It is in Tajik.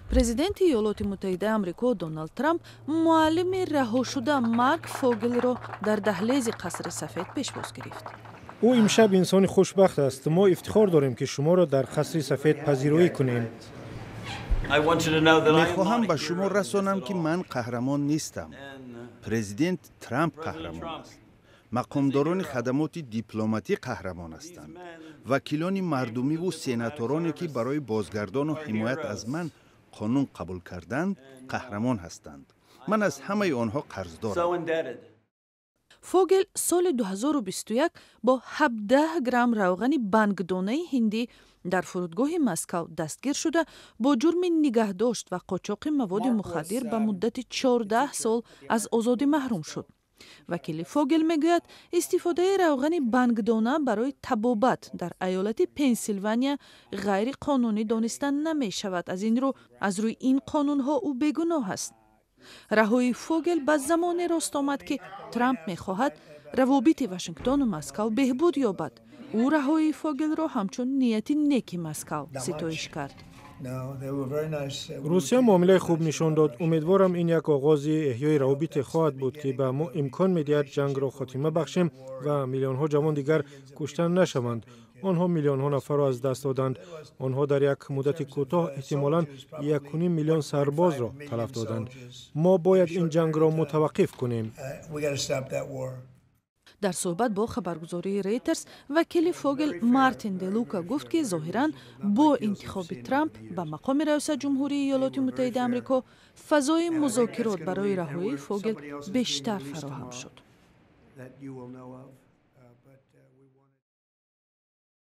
Президенти Иёлоти Муттаҳидаи Амрико Доналд Трамп муаллими раҳошуда Марк Фогелро дар даҳлези Қасри Сафед пешвоз гирифт. Ӯ имшаб инсони хушбахт аст. Мо ифтихор дорем, ки шуморо дар Қасри Сафед пазироӣ кунем. Мехоҳам ба шумо расонам, ки ман қаҳрамон нестам. Президент Трамп қаҳрамон аст, мақомдорони хадамоти дипломатӣ қаҳрамон ҳастанд, вакилони мардумиву сенатороне, ки барои бозгардону ҳимоят аз ман қонун қабул карданд, қаҳрамон ҳастанд. Ман аз ҳамаи онҳо қарздорам. Фогел соли 2021 бо 17 грамм равғани бангдонаи ҳиндӣ дар фурудгоҳи Москав дастгир шуда, бо ҷурми нигаҳдошт ва қочоқи маводи мухаддир ба муддати 14 сол аз озодӣ маҳрум шуд. Вакили Фогел мегӯяд, истифодаи равғани бангдона барои табобат дар аёлати Пенсилвания ғайриқонунӣ дониста намешавад, аз ин рӯ аз рӯи ин қонунҳо ӯ бегуноҳ аст. Раҳоии Фогел ба замоне рост омад, ки Трамп мехоҳад равобити Вашингтону Москав беҳбуд ёбад. Ӯ раҳоии Фогелро ҳамчун нияти неки Москав ситоиш кард. Русия муомилаи хуб нишон дод. Умедворам, ин як оғози эҳёи равобите хоҳад буд, ки ба мо имкон медиҳад ҷангро хотима бахшем ва миллионҳо ҷавон дигар кушта нашаванд. Онҳо миллионҳо нафарро аз даст доданд. Онҳо дар як муддати кӯтоҳ эҳтимолан 1,5 миллион сарбозро талаф доданд. Мо бояд ин ҷангро мутаваққиф кунем. Дар суҳбат бо хабаргузории Рейтерс вакили Фогел Мартин Делука гуфт, ки зоҳиран бо интихоби Трамп ба мақоми раёсат ҷумҳурии Иёлоти Муттаҳидаи Амрико фазои музокирот барои раҳоии Фогел бештар фароҳам шуд.